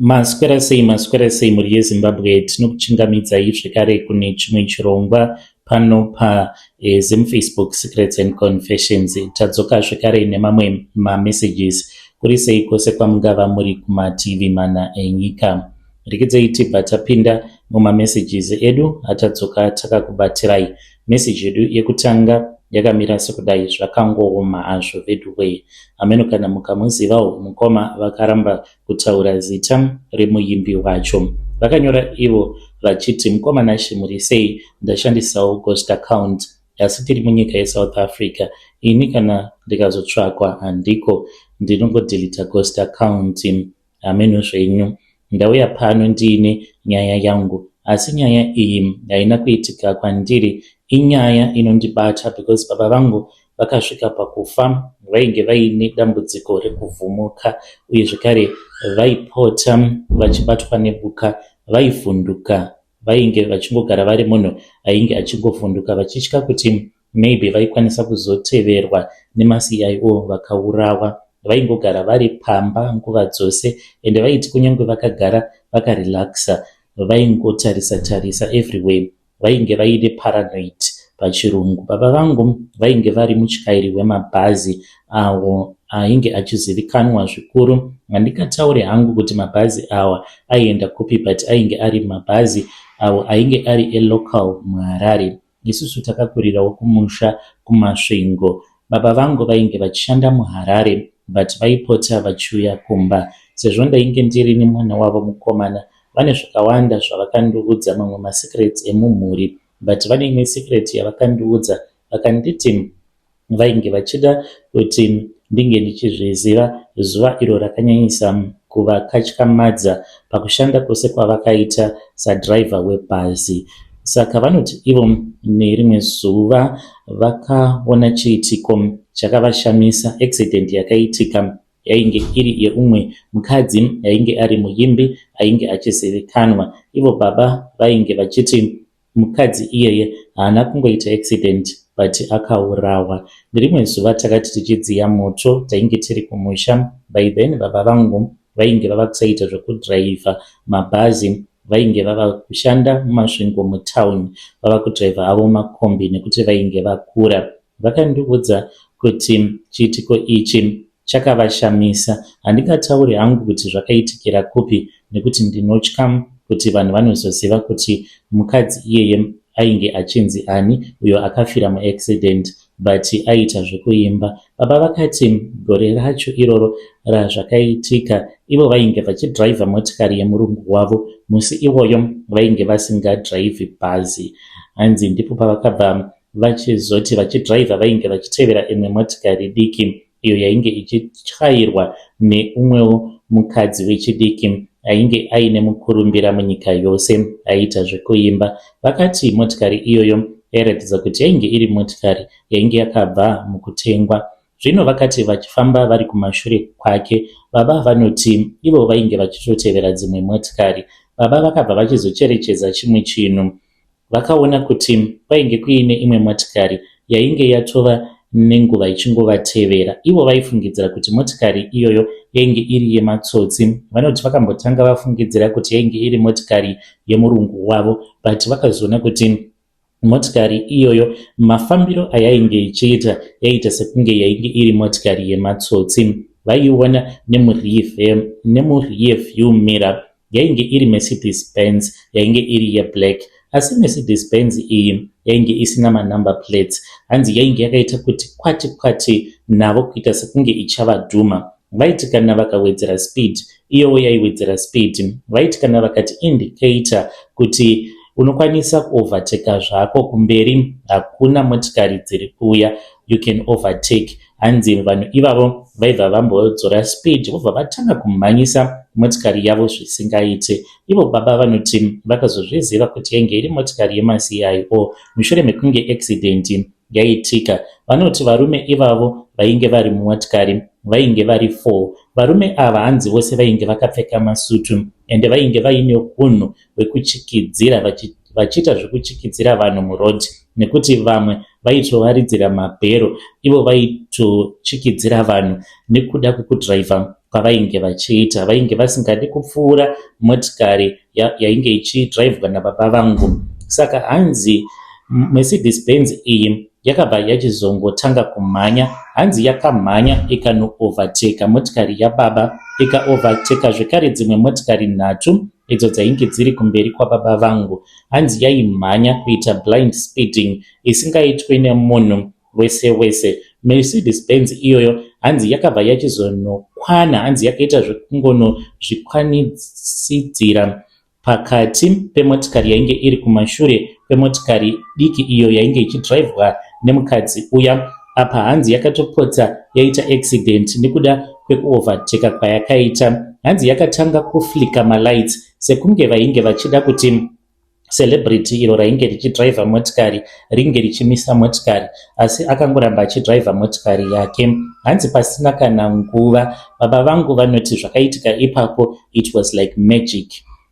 Maswera sei, maswera sei mhuri yeZimbabwe? Tinokuchingamidzai zvekare kune chimwe chirongwa pano paZimFacebook Secrets and Confessions. Tadzoka zvekare nemamwe mamessages. Kuri sei kwose kwamungava muri kumativi mana enyika? Rekedzai tibva tapinda mumamessages edu atadzoka takakubatirai. Meseji yedu yekutanga yakamira sekudai: Zvakangooma hazvo veduwee. Hameno kana mukamuzivawo mukoma vakaramba kutaura zita remuimbi wacho. Vakanyora ivo vachiti, "Mukoma Nashe, muri sei? Ndashandisawo ghost account, asi tiri munyika yeSouth Africa. Ini kana ndikazotsvakwa handiko, ndinongodeleta ghost account. Hameno zvenyu. Ndauya pano ndiine nyaya yangu, asi nyaya iyi haina kuitika kwandiri. Inyaya inondibata because baba vangu vakasvika pakufa vainge vaine dambudziko rekuvhumuka, uye zvekare vaipota vachibatwa nebuka, vaivhunduka. Vainge vachingogara vari munhu ainge achingovhunduka, vachitya kuti maybe vaikwanisa kuzoteverwa nemaCIO vakaurawa. Vaingogara vari pamba nguva dzose, ende vaiti kunyange vakagara vakarelaxa, vaingotarisa tarisa everywhere. Vainge vaine paranoid pachirungu. Baba vangu vainge vari mutyairi wemabhazi awo ainge achizivikanwa zvikuru. Handingatauri hangu kuti mabhazi awa aienda kupi, but ainge ari mabhazi awo ainge ari elocal muHarare. Isusu takakurirawo kumusha kuMasvingo. Baba vangu vainge vachishanda muHarare, but vaipota vachiuya kumba. Sezvo ndainge ndiri nemwana wavo mukomana, vane zvakawanda zvavakandiudza, mamwe masecrets emumhuri, but vane imwe secret yavakandiudza. Vakanditi vainge vachida kuti ndinge ndichizviziva zuva iro rakanyanyisa kuvakatyamadza pakushanda kwose kwavakaita sadhiraivha webhazi. Saka vanoti ivo nerimwe zuva vakaona chiitiko chakavashamisa, accident yakaitika yainge iri yeumwe mukadzi ainge ari muimbi ainge achizivikanwa. Ivo baba vainge vachiti mukadzi iyeye haana kungoita accident, but akaurawa. Nerimwe zuva takati tichidziya moto, tainge tiri kumusha. By then baba vangu vainge vava kusaita zvekudhiraivha mabhazi, vainge vava kushanda muMasvingo mutauni, vava kudhiraivha havo makombi nekuti vainge vakura. Vakandiudza kuti chiitiko ichi chakavashamisa. Handingatauri hangu kuti zvakaitikira kupi nekuti ndinotya kuti vanhu vanozoziva kuti mukadzi iyeye ainge achinzi ani, uyo akafira muaccident, but aiita zvekuimba. Baba vakati gore racho iroro razvakaitika, ivo vainge vachidhiraivha motikari yemurungu wavo. Musi iwoyo vainge vasingadhiraivhi bhazi. Hanzi ndipo pavakabva vachizoti vachidhiraivha, vainge vachitevera imwe motikari diki iyo yainge ichityairwa neumwewo mukadzi wechidiki ainge aine mukurumbira munyika yose, aiita zvekuimba. Vakati motikari iyoyo yairatidza kuti yainge iri motikari yainge yakabva mukutengwa. Zvino vakati vachifamba vari kumashure kwake, baba vanoti ivo vainge vachitotevera dzimwe motikari. Baba vakabva vachizocherechedza chimwe chinhu. Vakaona kuti kwainge kuine imwe motikari yainge yatova nenguva ichingovatevera. Ivo vaifungidzira kuti motikari iyoyo yainge iri yematsotsi. Vanoti vakambotanga vafungidzira kuti yainge iri motikari yemurungu wavo, but vakazoona kuti motikari iyoyo, mafambiro ayainge ichiita, yaiita sekunge yainge iri motikari yematsotsi. Vaiona nemurear view mirror yainge iri Mercedes Benz yainge iri yeblack, asi Mercedes Benz iyi yainge isina manumber plates. Hanzi yainge yakaita kuti kwati kwati navo, kuita sekunge ichavadhuma. Vaiti kana vakawedzera speed, iyowo yaiwedzera speed. Vaiti kana vakati indicator kuti unokwanisa kuovertaka zvako, kumberi hakuna motikari dziri kuuya, you can overtake, hanzi vanhu ivavo vaibva vambodzora speed, vobva vatanga kumhanyisa motikari yavo zvisingaite. Ivo baba vanoti vakazozviziva kuti yainge iri motikari yemaCIO mushure mekunge accident yaitika. Vanoti varume ivavo vainge vari mumotikari vainge vari four. Varume ava, hanzi vose vainge vakapfeka masutu, ende vainge vaine unhu hwekuchikidzira, vachiita zvekuchikidzira vanhu murodhi, nekuti vamwe vaitovaridzira mabhero, ivo vaitochikidzira vanhu nekuda kwekudhiraivha. kwavainge vachiita. Vainge vasingadi kupfuura motikari yainge ichidhiraivhwa nababa vangu. Saka hanzi Mercedes Benz iyi yakabva yachizongotanga kumhanya. Hanzi yakamhanya ikanoovateka motikari yababa, ikaovateka zvekare dzimwe motikari nhatu idzo dzainge dziri kumberi kwababa vangu. Hanzi yaimhanya kuita blind speeding isingaitwe nemunhu wese wese. Mercedes Benz iyoyo hanzi yakabva yachizonokwana, hanzi yakaita zvekungonozvikwanisidzira pakati pemotikari yainge iri kumashure kwemotikari diki iyo yainge ichidhiraivhwa nemukadzi uya. Apa hanzi yakatopotsa yaita accident nekuda kwekuovateka kwayakaita. Hanzi yakatanga kuflika malights sekunge vainge vachida kuti celebrity iro rainge richidhiraivha motikari ringe richimisa motikari, asi akangoramba achidhiraivha motikari yake. Hanzi pasina kana nguva, baba vangu vanoti zvakaitika ipapo it was like magic.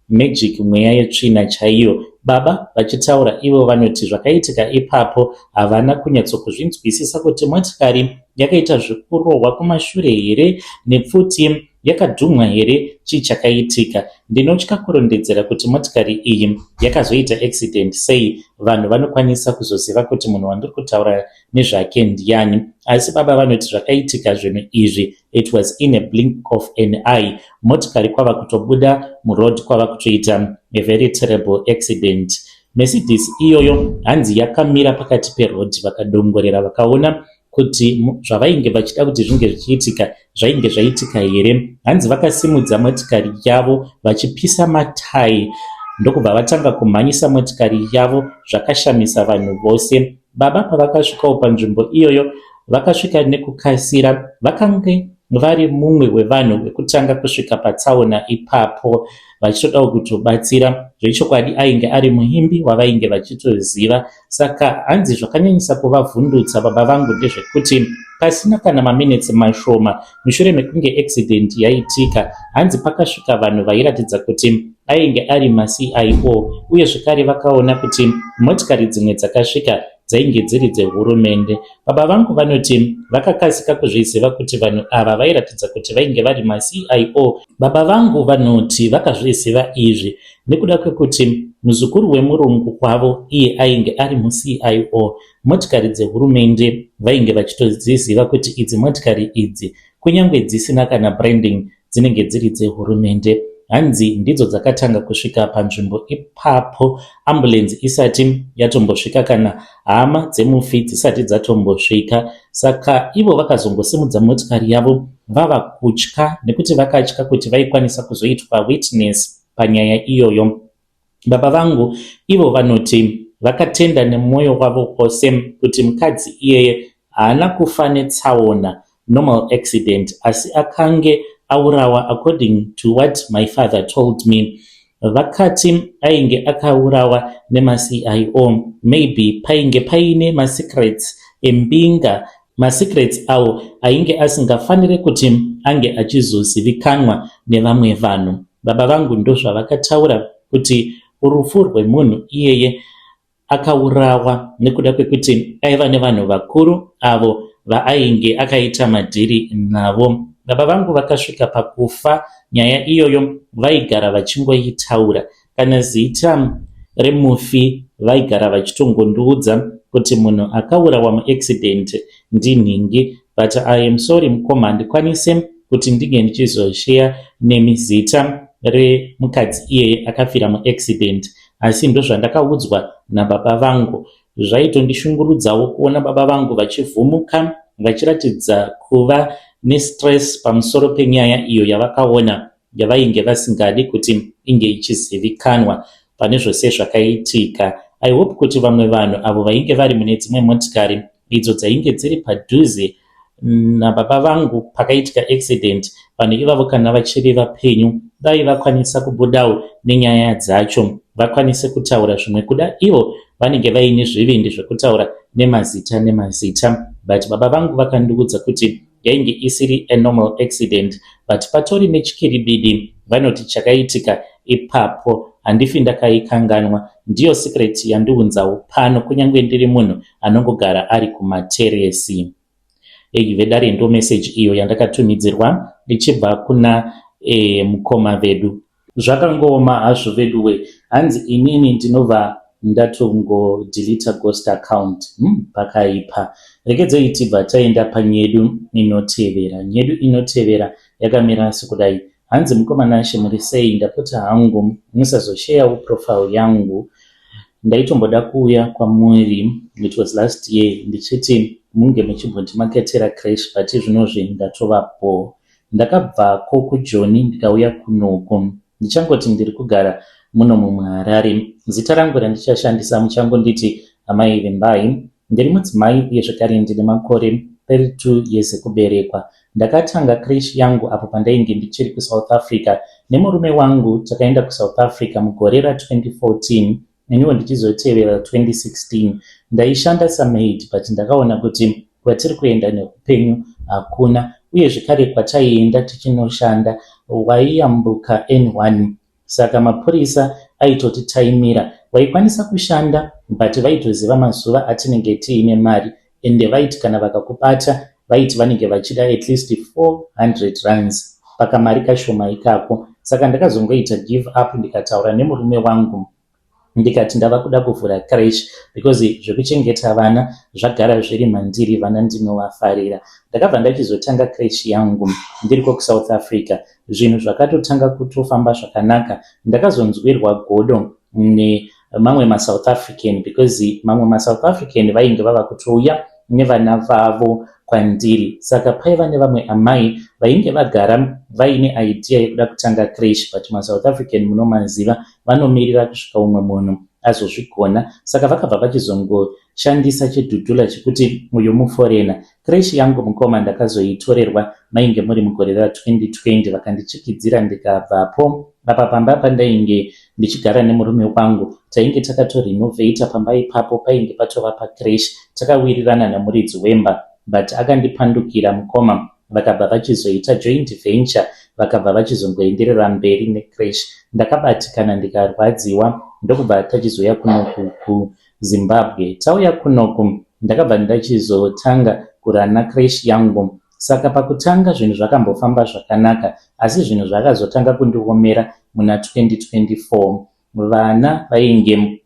Magic, mweya yetsvina chaiyo. Baba vachitaura ivo vanoti zvakaitika ipapo havana kunyatsokuzvinzwisisa kuti motikari yakaita zvekurohwa kumashure here nepfuti, yakadhumwa here, chii chakaitika. Ndinotya kurondedzera kuti motikari iyi yakazoita accident sei. Vanhu vanokwanisa kuzoziva kuti munhu wandiri kutaura nezvake ndiani. Asi baba vanoti zvakaitika zvinhu izvi it was in a blink of an eye. Motikari kwava kutobuda muroad kwava kutoita a very terrible accident. Mercedes iyoyo hanzi yakamira pakati peroad, vakadongorera vakaona kuti zvavainge vachida kuti zvinge zvichiitika zvainge zvaitika here. Hanzi vakasimudza motikari yavo vachipisa matai, ndokubva vatanga kumhanyisa motikari yavo zvakashamisa vanhu vose. Baba pavakasvikawo panzvimbo iyoyo vakasvika nekukasira, vakange vari mumwe wevanhu vekutanga kusvika patsaona ipapo vachitodawo kutobatsira. Zvechokwadi ainge ari muimbi wavainge vachitoziva. Saka hanzi zvakanyanyisa kuvavhundutsa baba vangu ndezvekuti pasina kana maminitsi mashoma mushure mekunge accident yaitika, hanzi pakasvika vanhu vairatidza kuti ainge ari maCIO, uye zvekare vakaona kuti motikari dzimwe dzakasvika dzainge dziri dzehurumende. Baba vangu vanoti vakakasika kuzviziva kuti vanhu ava vairatidza kuti vainge vari maCIO. Baba vangu vanoti vakazviziva izvi nekuda kwekuti muzukuru wemurungu wavo iye ainge ari muCIO. Motikari dzehurumende vainge vachitodziziva kuti idzi motikari idzi kunyange dzisina kana branding dzinenge dziri dzehurumende. Hanzi ndidzo dzakatanga kusvika panzvimbo ipapo ambulenzi isati yatombosvika kana hama dzemufi dzisati dzatombosvika. Saka ivo vakazongosimudza motikari yavo vava kutya nekuti vakatya kuti vaikwanisa kuzoitwa witness panyaya iyoyo. Baba vangu ivo vanoti vakatenda nemwoyo wavo wose kuti mukadzi iyeye haana kufa netsaona, normal accident, asi akange aurawa. According to what my father told me, vakati ainge akaurawa nemaCIO. Maybe painge paine masecrets embinga, masecrets awo ainge asingafaniri kuti ange achizozivikanwa nevamwe vanhu. Baba vangu ndozvavakataura kuti rufu rwemunhu iyeye akaurawa nekuda kwekuti aiva nevanhu vakuru avo vaainge akaita madhiri navo. Baba vangu vakasvika pakufa, nyaya iyoyo vaigara vachingoitaura. Kana zita remufi vaigara vachitongondiudza kuti munhu akaurawa muaccident ndinhingi. But I am sorry mukoma, handikwanise kuti ndinge ndichizosheya nemi zita remukadzi iyeye akafira muaccident, asi ndozvandakaudzwa nababa vangu. Zvaitondishungurudzawo kuona baba vangu vachivhumuka vachiratidza kuva nestress pamusoro penyaya iyo yavakaona yavainge vasingadi kuti inge ichizivikanwa pane zvose zvakaitika. I hope kuti vamwe vanhu avo vainge vari mune dzimwe motikari idzo dzainge dziri padhuze nababa vangu pakaitika accident, vanhu ivavo kana vachiri vapenyu, dai vakwanisa kubudawo nenyaya dzacho, vakwanise kutaura zvimwe. Kuda ivo vanenge vaine zvivindi zvekutaura nemazita nemazita, but baba vangu vakandiudza kuti yainge isiri a normal accident, but patori nechikiribidi vanoti chakaitika ipapo handifi ndakaikanganwa. Ndiyo secret yandiunzawo pano kunyange ndiri munhu anongogara ari kumateresi. Ei vedare, ndo meseji iyo yandakatumidzirwa. ichibva kuna mukoma vedu. Zvakangooma hazvo veduwe, hanzi inini ndinobva ndatongodhilita ghost account. Pakaipa. Regedzei tibva taenda panyedu inotevera. Nyedu inotevera yakamira sekudai. Hanzi mukoma Nashe muri sei, ndapota hangu musazosheyawo profile yangu. Ndaitomboda kuuya kwamuri, it was last year, ndichiti munge muchimbondimaketera creche, but izvinozvi ndatova bho. Ndakabvako kuJoni ndikauya kunoku. Ndichangoti ndiri kugara muno muHarare. Zita rangu randichashandisa muchangonditi Amai Vimbai. Ndiri mudzimai uye zvekare ndine makore 32 years ekuberekwa. Ndakatanga creche yangu apo pandainge ndichiri kuSouth Africa nemurume wangu. Takaenda kuSouth Africa mugore ra2014, iniwo ndichizotevera 2016. Ndaishanda samaid, but ndakaona kuti kwatiri kuenda neupenyu hakuna, uye zvekare kwataienda tichinoshanda waiyambuka N1, saka mapurisa aitotitaimira. Waikwanisa kushanda, but vaitoziva mazuva atinenge tiine mari, ende vaiti kana vakakubata vaiti vanenge vachida at least 400 rands pakamari kashoma ikako. Saka ndakazongoita give up, ndikataura nemurume wangu ndikati ndava kuda kuvhura creche because zvekuchengeta vana zvagara zviri mandiri, vana ndinovafarira. Ndakabva ndachizotanga creche yangu ndiriko kuSouth Africa. Zvinhu zvakatotanga kutofamba zvakanaka. Ndakazonzwirwa godo nemamwe maSouth African because mamwe maSouth African vainge vava kutouya nevana vavo kwandiri. Saka paiva nevamwe amai vainge vagara vaine idea yekuda kutanga creche, but maSouth African munomaziva, vanomirira kusvika umwe munhu azozvigona. Saka vakabva vachizongoshandisa chidhudhula chekuti uyu muforeigner. Creche yangu, mukoma, ndakazoitorerwa mainge muri mugore ra2020. Vakandichikidzira ndikabvapo. Apa pamba pandainge ndichigara nemurume wangu tainge takatorenovhata pamba ipapo, painge patova pacreche, takawirirana nemuridzi wemba, but akandipandukira, mukoma. Vakabva vachizoita joint venture, vakabva vachizongoenderera mberi necreche. Ndakabatikana, ndikarwadziwa, ndokubva tachizouya kunoku kuZimbabwe. Tauya kunoku ndakabva ndachizotanga kurana creche yangu. Saka pakutanga zvinhu zvakambofamba zvakanaka, asi zvinhu zvakazotanga kundiomera muna 2024. Vana vainge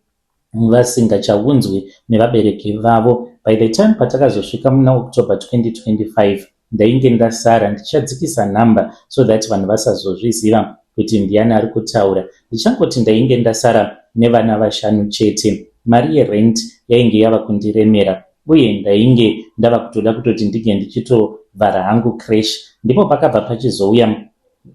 vasingachaunzwi nevabereki vavo. By the time patakazosvika muna October 2025, ndainge ndasara ndichadzikisa nhamba so that vanhu vasazozviziva kuti ndiani ari kutaura. Ndichangoti ndainge ndasara nevana vashanu chete. Mari yerent yainge yava kundiremera, uye ndainge ndava kutoda kutoti ndinge ndichitovhara hangu creche. Ndipo pakabva pachizouya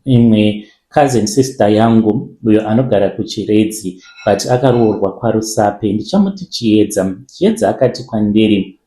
imwe cousin sister yangu, uyo anogara kuChiredzi but akaroorwa kwaRusape. Ndichamuti Chiedza. Chiedza akati kwandiri,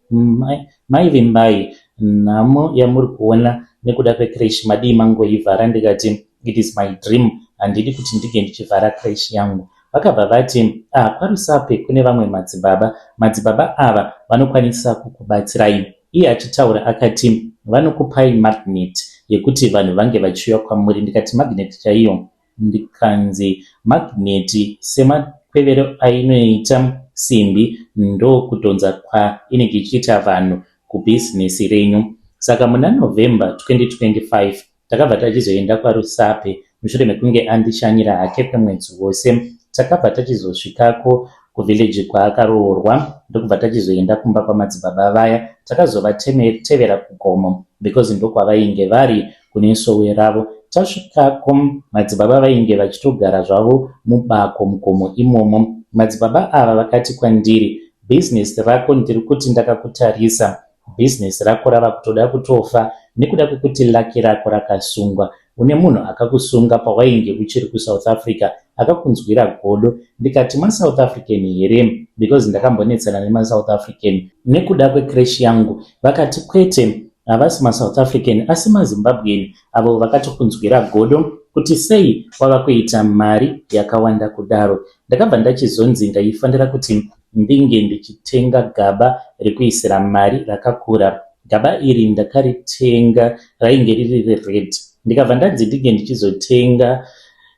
"Mai Vimbai, nhamo yamuri kuona nekuda kwecreche, madii mangoivhara?" Ndikati, "It is my dream, handidi kuti ndinge ndichivhara creche yangu." Vakabva vati, "Ah, kwaRusape kune vamwe madzibaba. Madzibaba ava vanokwanisa kukubatsirai." Iye achitaura akati vanokupai magnet yekuti vanhu vange vachiuya kwamuri. Ndikati, "Magnet chaiyo?" Ndikanzi magnet semakwevero ainoita simbi ndokudhonza kwainenge ichiita vanhu kubhizinesi renyu. Saka muna November 2025 takabva tachizoenda kwaRusape mushure mekunge andishanyira hake kwemwedzi wose. Takabva tachizosvikako kuvhileji kwaakaroorwa, ndokubva tachizoenda kumba kwamadzibaba vaya. Takazovatevera kugomo because ndokwavainge vari kune sowe ravo. Tasvikako madzibaba vainge vachitogara zvavo mubako mugomo imomo. Madzibaba ava vakati kwandiri, "Bhizinesi rako, ndiri kuti ndakakutarisa, bhizinesi rako rava kutoda kutofa nekuda kwekuti luck rako rakasungwa. Une munhu akakusunga pawainge uchiri kuSouth Africa, akakunzwira godo." Ndikati, "MaSouth African here? Because ndakambonetsana nemaSouth African nekuda kwecreche yangu." Vakati, "Kwete, havasi maSouth African, asi maZimbabwean avo vakatokunzwira godo kuti sei wava kuita mari yakawanda kudaro." Ndakabva ndachizonzi ndaifanira kuti ndinge ndichitenga gaba rekuisira mari rakakura. Gaba iri ndakaritenga, rainge riri rered. Ndikabva ndanzi ndinge ndichizotenga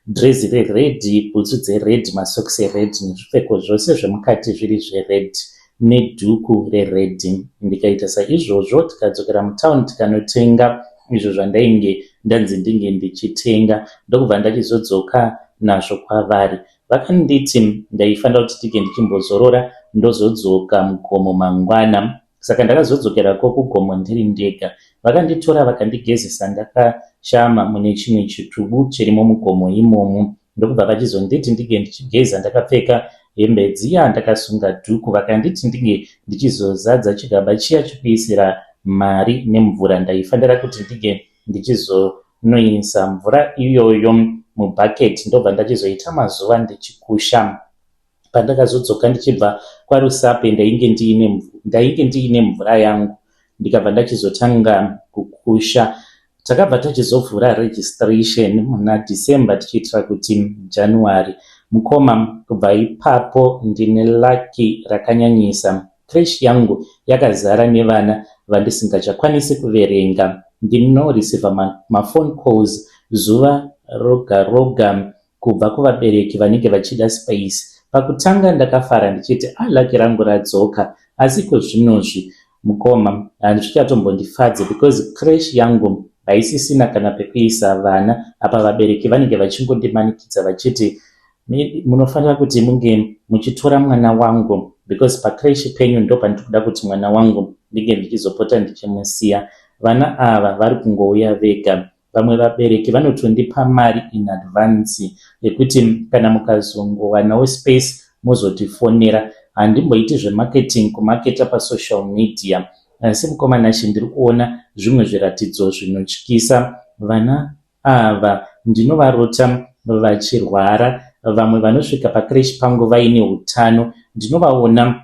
dhirezi rered, bhutsu dzered, masokisi ered, nezvipfeko zvose zvemukati zviri zvered, nedhuku rered. Ndikaita saizvozvo, tikadzokera mutauni, tikanotenga izvo zvandainge ndanzi ndinge ndichitenga ndokubva ndachizodzoka nazvo kwavari. Vakanditi ndaifanira kuti ndinge ndichimbozorora ndozodzoka mugomo mangwana. Saka ndakazodzokerako kugomo ndiri ndega. Vakanditora vakandigezesa ndakashama mune chimwe chitubu chirimo mugomo imomo ndokubva vachizonditi ndinge ndichigeza ndakapfeka hembe dziya ndakasunga dhuku. Vakanditi ndinge ndichizozadza chigaba chiya chekuisira mari nemvura. Ndaifanira kuti ndinge ndichizonoisa mvura iyoyo mubucket ndobva ndachizoita mazuva ndichikusha. Pandakazodzoka ndichibva kwaRusape ndainge ndiine ndainge ndiine mvura yangu ndikabva ndachizotanga kukusha. Takabva tachizovhura registration muna December tichiitira kuti January. Mukoma kubva ipapo ndine lucky rakanyanyisa. Creche yangu yakazara nevana vandisingachakwanisi kuverenga. Ndinoreceiva maphone calls zuva roga roga kubva kuvabereki vanenge vachida space. Pakutanga ndakafara ndichiti ah lucky rangu radzoka asi kozvinozvi mukoma hazvichatombondifadzi because creche yangu haisisina kana pekuisa vana apa vabereki vanenge vachingondimanikidza vachiti munofanira kuti munge muchitora mwana wangu because pacreche penyu ndo pandiri kuda kuti mwana wangu ndinge ndichizopota ndichimusiya. Vana ava vari kungouya vega. Vamwe vabereki vanotondipa mari in advance yekuti kana mukazongowanawo space mozotifonera. Handimboiti zvemarketing kumaketa pasocial media. Asi mukoma Nashe ndiri kuona zvimwe zviratidzo zvinotyisa. Vana ava ndinovarota vachirwara. Vamwe vanosvika pacreche pangu vaine utano. Ndinovaona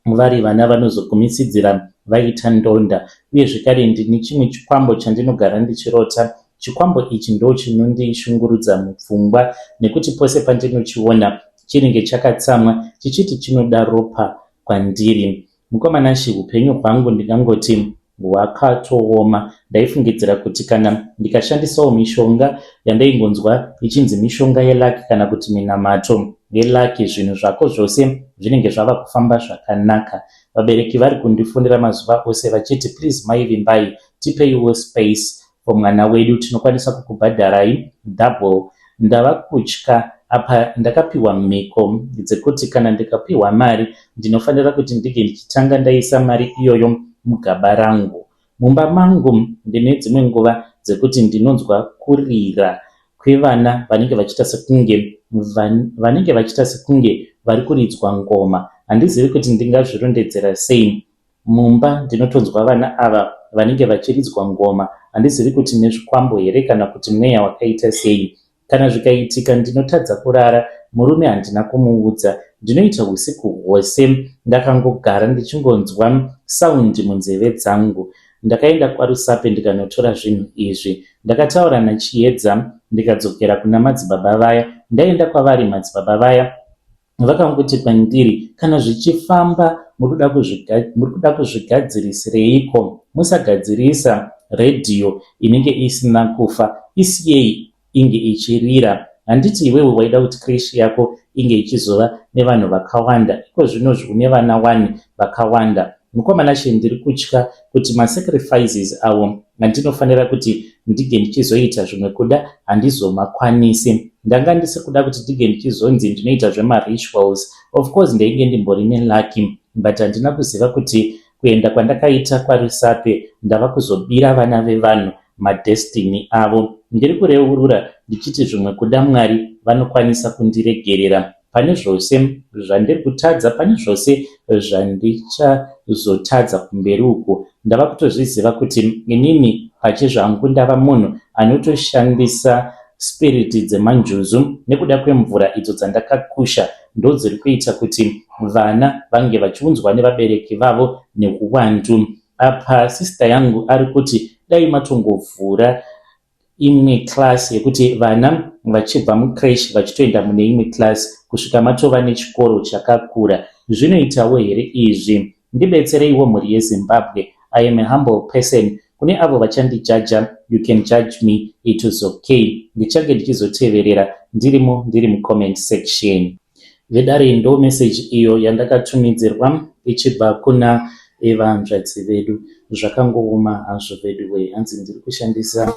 vari vana vanozogumisidzira vaita ndonda. Uye zvekare ndine chimwe chikwambo chandinogara ndichirota. Chikwambo ichi ndo chinondishungurudza mupfungwa nekuti pose pandinochiona chinenge chakatsamwa chichiti chinoda ropa kwandiri. Mukoma Nashe upenyu hwangu ndingangoti hwakatooma. Ndaifungidzira kuti kana ndikashandisawo mishonga yandaingonzwa ichinzi mishonga yelucky kana kuti minamato yelucky zvinhu zvako zvose zvinenge zvava kufamba zvakanaka. Vabereki vari kundifonera mazuva ose vachiti please mai Vimbai tipeiwo space for mwana wedu tinokwanisa kukubhadharai double. Ndava kutya apa ndakapiwa mhiko dzekuti kana ndikapiwa mari ndinofanira kuti ndinge ndichitanga ndaisa mari iyoyo mugaba rangu. Mumba mangu ndine dzimwe nguva dzekuti ndinonzwa kurira kwevana vanenge vachiita sekunge vanenge vachiita sekunge vari kuridzwa ngoma. Handizivi kuti ndingazvirondedzera sei. Mumba ndinotonzwa vana ava vanenge vachiridzwa ngoma. Handizivi kuti nezvikwambo here kana kuti mweya wakaita sei. Kana zvikaitika ndinotadza kurara. Murume handina kumuudza. Ndinoita usiku hwose ndakangogara ndichingonzwa sound munzeve dzangu. Ndakaenda kwaRusape ndikanotora zvinhu izvi. Ndakataura naChiedza ndikadzokera kuna madzibaba vaya. Ndaenda kwavari madzibaba vaya vakangoti kwandiri kana zvichifamba muri kuda kuzvigadzirisireiko musagadzirisa redhiyo inenge isina kufa isiyei inge ichirira handiti iwewe waida kuti creche yako inge ichizova nevanhu vakawanda iko zvinozvi une vana wani vakawanda mukoma Nashe ndiri kutya kuti masacrifices avo andinofanira kuti ndinge ndichizoita zvimwe kuda handizomakwanisi ndanga ndisi kuda kuti ndinge ndichizonzi ndinoita zvemarituals of course ndainge ndimbori nelucky but handina kuziva kuti kuenda kwandakaita kwaRusape ndava kuzobira vana vevanhu madestiny avo ndiri kureurura ndichiti zvimwe kuda Mwari vanokwanisa kundiregerera pane zvose zvandiri kutadza pane zvose zvandichazotadza kumberi uku ndava kutozviziva kuti inini pachezvangu ndava munhu anotoshandisa spirit dzemanjuzu nekuda kwemvura idzo dzandakakusha ndodziri kuita kuti vana vange vachiunzwa nevabereki vavo neuwandu apa sister yangu ari kuti dai matongovhura imwe class yekuti vana vachibva mucreche vachitoenda mune imwe class kusvika matova nechikoro chakakura zvinoitawo here izvi ndibetsereiwo mhuri yeZimbabwe I am a humble person kune avo vachandijaja you can judge me it is okay ndichange ndichizoteverera ndirimo ndiri mucomment section vedare ndo message iyo yandakatumidzirwa ichibva kuna vanzvadzi vedu zvakangooma hazvo vedu wee hanzi ndiri kushandisa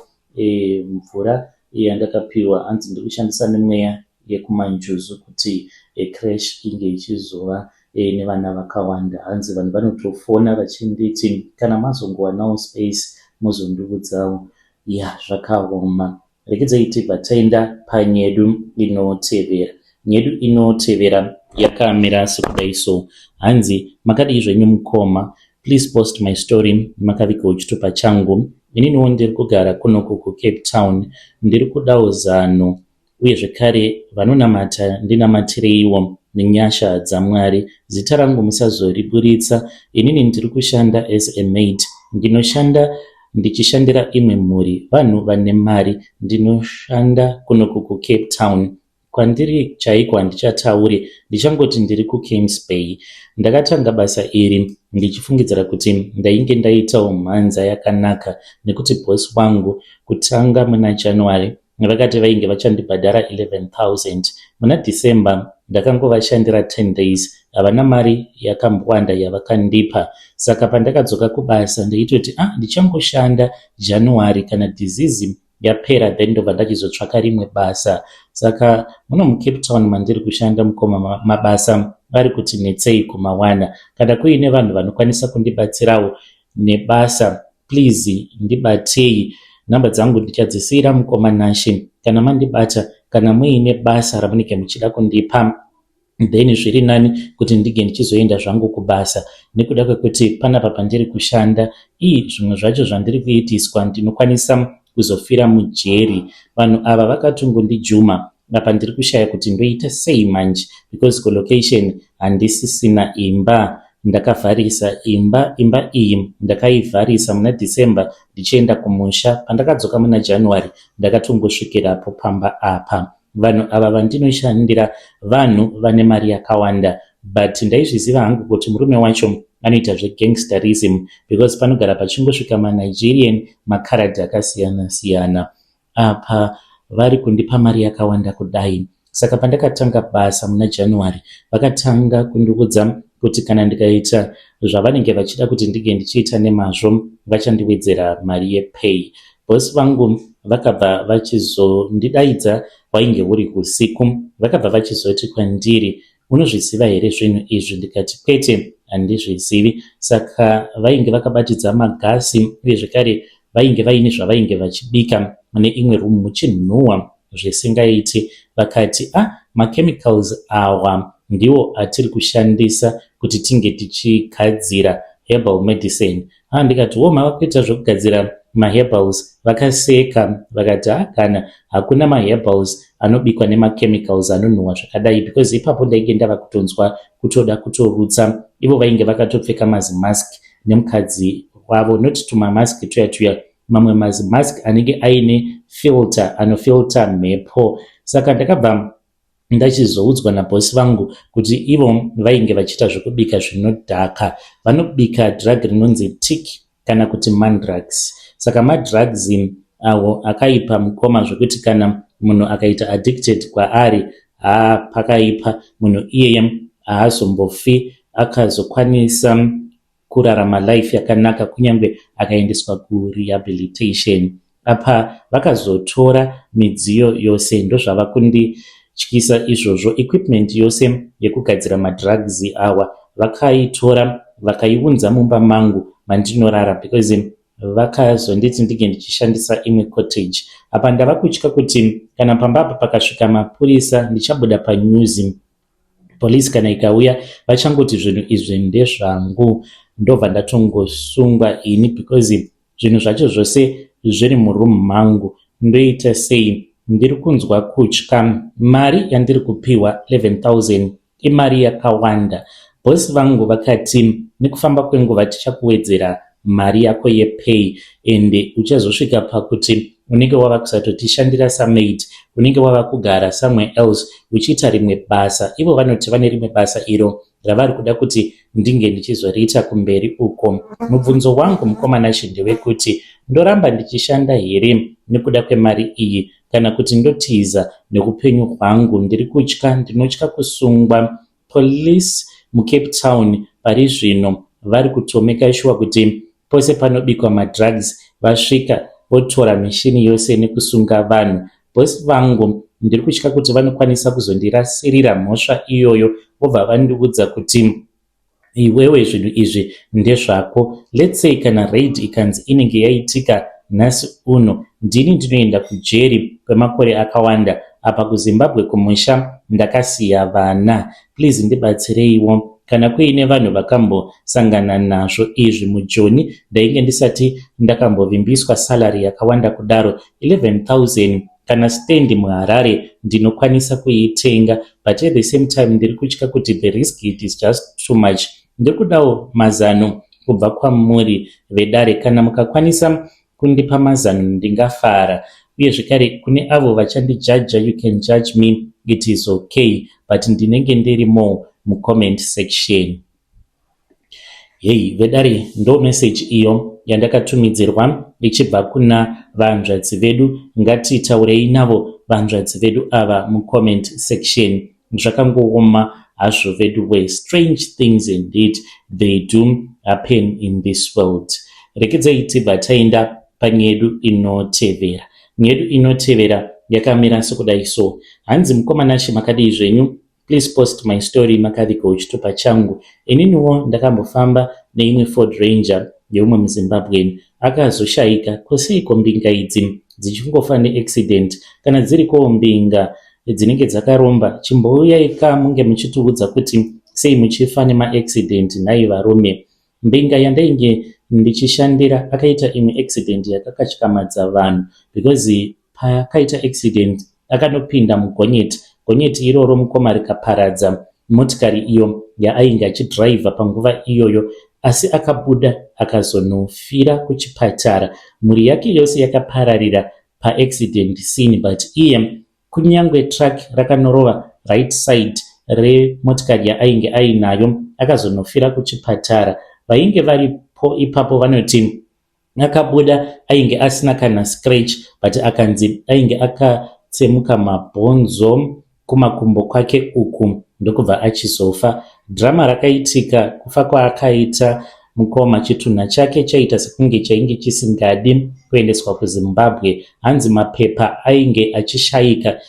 Mvura yandakapiwa hanzi ndiri kushandisa nemweya yekumanjuzu kuti creche inge ichizova nevana vakawanda. Hanzi vanhu vanotofona vachinditi kana mazongowanawo space mozondiudzawo. Ya, zvakaoma. Regedzai tibva taenda panyedu inotevera. Nyedu inotevera yakamira sekudai so. Hanzi, "Makadii zvenyu mukoma? Please post my story makavigawo chitupa changu. Ininiwo ndiri kugara kunoku kuCape Town. Ndiri kudawo zano uye zvekare vanonamata ndinamatireiwo nenyasha dzaMwari. Zita rangu musazoriburitsa. Inini ndiri kushanda as a maid. Ndinoshanda ndichishandira imwe mhuri, vanhu vane mari. Ndinoshanda kunoku kuCape Town. Kwandiri chaiko handichatauri, ndichangoti ndiri kuCamps Bay. Ndakatanga basa iri ndichifungidzira kuti ndainge ndaitawo mhanza yakanaka nekuti boss wangu kutanga muna January vakati vainge vachandibhadhara 11,000. Muna December ndakangovashandira 10 days, havana mari yakambowanda yavakandipa. Saka pandakadzoka kubasa ndaitoti, ah, ndichangoshanda January, kana disease yapera then ndobva ndachizotsvaka rimwe basa. Saka muno muCape Town mandiri kushanda, mukoma, mabasa ari kuti netsei kumawana. Kana kuine vanhu vanokwanisa kundibatsirawo nebasa, please ndibatei. Nhamba dzangu ndichadzisiyira mukoma Nashe. Kana mandibata, kana muine basa ramunenge muchida kundipa, then zviri nani kuti ndinge ndichizoenda zvangu kubasa, nekuda kwekuti panapa pandiri kushanda ii zvimwe zvacho zvandiri kuitiswa ndinokwanisa kuzofira mujeri. Vanhu ava vakatongondijuma. Apa ndiri kushaya kuti ndoita sei manje, because kulocation handisisina imba, ndakavharisa imba. Imba iyi ndakaivharisa muna December ndichienda kumusha. Pandakadzoka muna January ndakatongosvikirapo pamba apa. Vanhu ava vandinoshandira vanhu vane mari yakawanda, but ndaizviziva hangu kuti murume wacho anoita zvegangsterism, because panogara pachingosvika maNigerian, makaradhi akasiyana siyana. Apa vari kundipa mari yakawanda kudai. Saka pandakatanga basa muna January, vakatanga kundiudza kuti kana ndikaita zvavanenge vachida kuti ndinge ndichiita nemazvo, vachandiwedzera mari yepay. Boss vangu vakabva vachizondidaidza, hwainge huri usiku. Vakabva vachizoti kwandiri, "Unozviziva here zvinhu izvi?" Ndikati, "Kwete, handizvizivi." Saka vainge vakabatidza magasi, uye zvekare vainge vaine zvavainge vachibika mune imwe room, muchinhuhwa zvisingaiti. Vakati, "Ah, machemicals awa ndiwo atiri kushandisa kuti tinge tichigadzira herbal medicine." Ah, ndikati, "Wo, mava kuita zvekugadzira maherbals?" Vakaseka vakati, "Ha, kana hakuna maherbals anobikwa nemachemicals anonhuhwa zvakadai," because ipapo ndainge ndava kutonzwa kutoda kutorutsa. Ivo vainge vakatopfeka mazimask nemukadzi wavo, not tumamask tuya tuya, mamwe mazimask anenge aine filter, anofilter mhepo. Saka ndakabva ndachizoudzwa naboss vangu kuti ivo vainge vachiita zvekubika zvinodhaka. Vanobika drug rinonzi tik kana kuti mandrax. Saka madrugs awo akaipa, mukoma, zvekuti kana munhu akaita addicted kwaari, haa, pakaipa. Munhu iyeye haazombofi akazokwanisa kurarama life yakanaka, kunyange akaendeswa kurehabilitation. Apa vakazotora midziyo yose, ndozvava kundityisa izvozvo. Equipment yose yekugadzira madrugs awa vakaitora, vakaiunza mumba mangu mandinorara, because vakazonditi ndinge ndichishandisa imwe cottage. Apa ndava kutya kuti kana pamba apa pakasvika mapurisa, ndichabuda panews. Polisi kana ikauya, vachangoti zvinhu izvi ndezvangu, ndobva ndatongosungwa ini, because zvinhu zvacho zvose zviri muroom mangu. Ndoita sei? Ndiri kunzwa kutya. Mari yandiri kupiwa, 11,000, imari yakawanda. Boss vangu vakati nekufamba kwenguva tichakuwedzera mari yako yepay, ende uchazosvika pakuti unenge wava kusatotishandira samaid, unenge wava kugara somewhere else uchiita rimwe basa. Ivo vanoti vane rimwe basa iro ravari kuda kuti ndinge ndichizoriita kumberi uko. Mubvunzo wangu, mukoma Nashe, ndewekuti ndoramba ndichishanda here nekuda kwemari iyi, kana kuti ndotiza neupenyu hwangu? Ndiri kutya, ndinotya kusungwa. Police muCape Town pari zvino vari kutomeka sure kuti pose panobikwa madrugs vasvika. votora mishini yose nekusunga vanhu. Boss vangu ndiri kutya kuti vanokwanisa kuzondirasirira mhosva iyoyo vobva vandiudza kuti iwewe zvinhu izvi ndezvako. Let's say kana raid ikanzi inenge yaitika nhasi uno, ndini ndinoenda kujeri kwemakore akawanda. Apa kuZimbabwe kumusha ndakasiya vana. Please ndibatsireiwo kana kuine vanhu vakambosangana nazvo izvi. Mujoni ndainge ndisati ndakambovimbiswa salary yakawanda kudaro, 11,000. Kana stand muHarare ndinokwanisa kuitenga, but at the same time ndiri kutya kuti the risk, it is just too much. Ndiri kudawo mazano kubva kwamuri vedare. Kana mukakwanisa kundipa mazano, ndingafara. Uye zvekare kune avo vachandijaja, you can judge me, it is okay, but ndinenge ndirimo mucomment section. Hei vedare, ndo message iyo yandakatumidzirwa ichibva kuna vanzvadzi vedu. Ngatitaurei navo vanzvadzi vedu ava mucomment section. Zvakangooma hazvo vedu we. Strange things indeed, they do happen in this world. Rekedzai tibva taenda panyaya yedu inotevera. Nyaya yedu inotevera yakamira sekudai so. Hanzi, "Mukoma Nashe, makadii zvenyu? Please post my story, makavigawo chitupa changu. Ininiwo ndakambofamba neimwe Ford Ranger yeumwe muZimbabwean, akazoshayika. Koseiko mbinga idzi dzichingofa neaccident? Kana dzirikowo mbinga dzinenge dzakaromba, chimbouyai ka munge muchitiudza kuti sei muchifa nemaaccident nhai varume. Mbinga yandainge ndichishandira akaita imwe accident yakakatyamadza vanhu, because paakaita accident akanopinda mugonyeti. Gonyeti iroro, mukoma, rikaparadza motikari iyo yaainge achidhiraivha panguva iyoyo, asi akabuda akazonofira kuchipatara. Mhuri yake yose yakapararira paaccident scene, but iye kunyange truck rakanorova right side remotikari yaainge ainayo, akazonofira kuchipatara. Vainge varipo ipapo vanoti akabuda ainge asina kana scratch, but akanzi ainge akatsemuka mabhonzo kumakumbo kwake uku, ndokubva achizofa. Drama rakaitika kufa kwaakaita mukoma, chitunha chake chaita sekunge chainge chisingadi kuendeswa kuZimbabwe. Hanzi mapepa ainge achishayika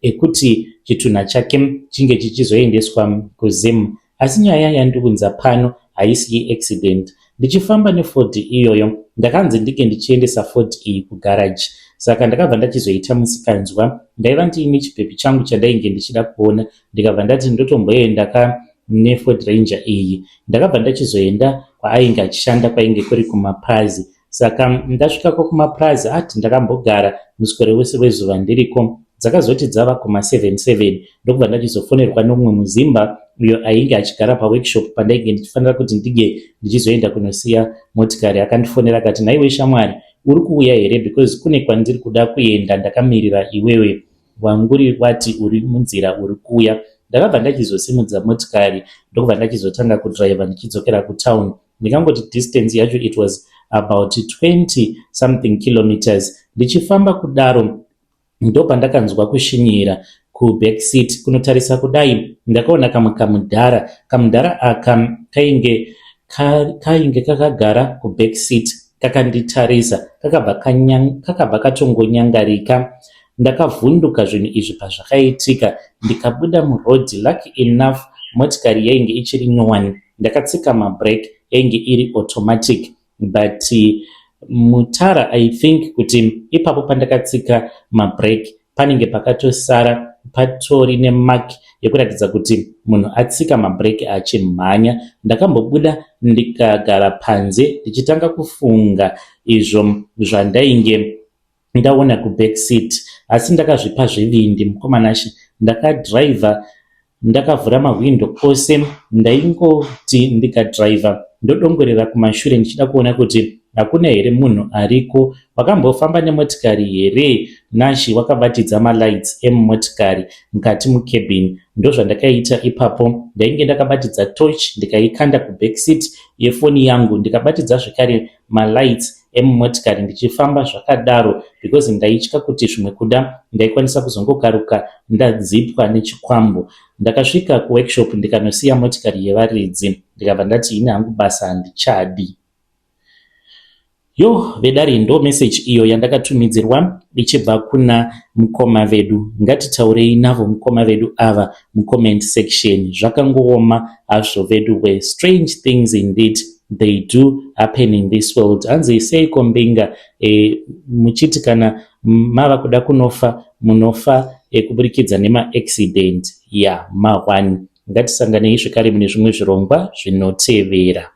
ekuti chitunha chake chinge chichizoendeswa kuZim. Asi nyaya yandiunza pano haisi yeaccident. Ndichifamba neFord iyoyo, ndakanzi ndinge ndichiendesa Ford iyi kugaraji, saka ndakabva ndachizoita musikanzwa. Ndaiva ndiine chibhebhi changu chandainge ndichida kuona, ndikabva ndati ndotomboenda ka neFord Ranger iyi. Ndakabva ndachizoenda kwaainge achishanda, kwainge kuri kumapazi. Saka ndasvikako kumaprazi, ati ndakambogara muswere wese wezuva ndiriko. Dzakazoti dzava kuma77, ndokubva ndachizofonerwa nomumwe muzimba uyo ainge achigara paworkshop pandainge ndichifanira kuti ndinge ndichizoenda kunosiya motikari. Akandifonera akati, 'Nhaiwe shamwari, uri kuuya here? Because kune kwandiri kuda kuenda, ndakamirira iwewe. Wanguri wati uri munzira, uri kuuya.' Ndakabva ndachizosimudza motikari, ndokubva ndachizotanga kudhiraivha ndichidzokera kutown. Ndingangoti distance yacho, it was about 20 something kilometers. Ndichifamba kudaro, ndopandakanzwa kushinyira kuback seat. Kunotarisa kudai, ndakaona kamwe kamudhara. Kamudhara aka kainge kakagara kuback seat kakanditarisa, kakabva katongonyangarika. Ndakavhunduka zvinhu izvi pazvakaitika, ndikabuda murodhi. Lucky enough, motikari yainge ichiri nyowani. Ndakatsika mabrake, yainge iri automatic, but mutara, I think kuti ipapo pandakatsika mabrake panenge pakatosara patori nemark yekuratidza kuti munhu atsika mabrake achimhanya. Ndakambobuda ndikagara panze ndichitanga kufunga izvo zvandainge ndaona kuback seat, asi ndakazvipa zvivindi, mukoma Nashe. Ndakadhiraivha ndakavhura mahwindo ose. Ndaingoti ndikadhiraivha, ndodongorera kumashure ndichida kuona kuti hakuna here munhu ariko. Wakambofamba nemotikari here, Nashi, wakabatidza malights emumotikari mukati mucabin? Ndozvandakaita ipapo. Ndainge ndakabatidza torch, ndikaikanda kuback seat yefoni yangu, ndikabatidza zvekare malights emumotikari ndichifamba zvakadaro, because ndaitya kuti zvimwe kuda ndaikwanisa kuzongokaruka ndadzipwa nechikwambo. Ndakasvika kuworkshop, ndikanosiya motikari yevaridzi, ndikabva ndati ini hangu basa handichadi." Yo vedare, ndo message iyo yandakatumidzirwa ichibva kuna mukoma vedu. Ngatitaurei navo mukoma vedu ava mucomment section. Zvakangooma hazvo vedu we. Strange things indeed, they do happen in this world. Hanzi seiko mbinga muchiti kana mava kuda kunofa, munofa kuburikidza nemaaccident ya ma1? Ngatisanganei zvekare mune zvimwe zvirongwa zvinotevera.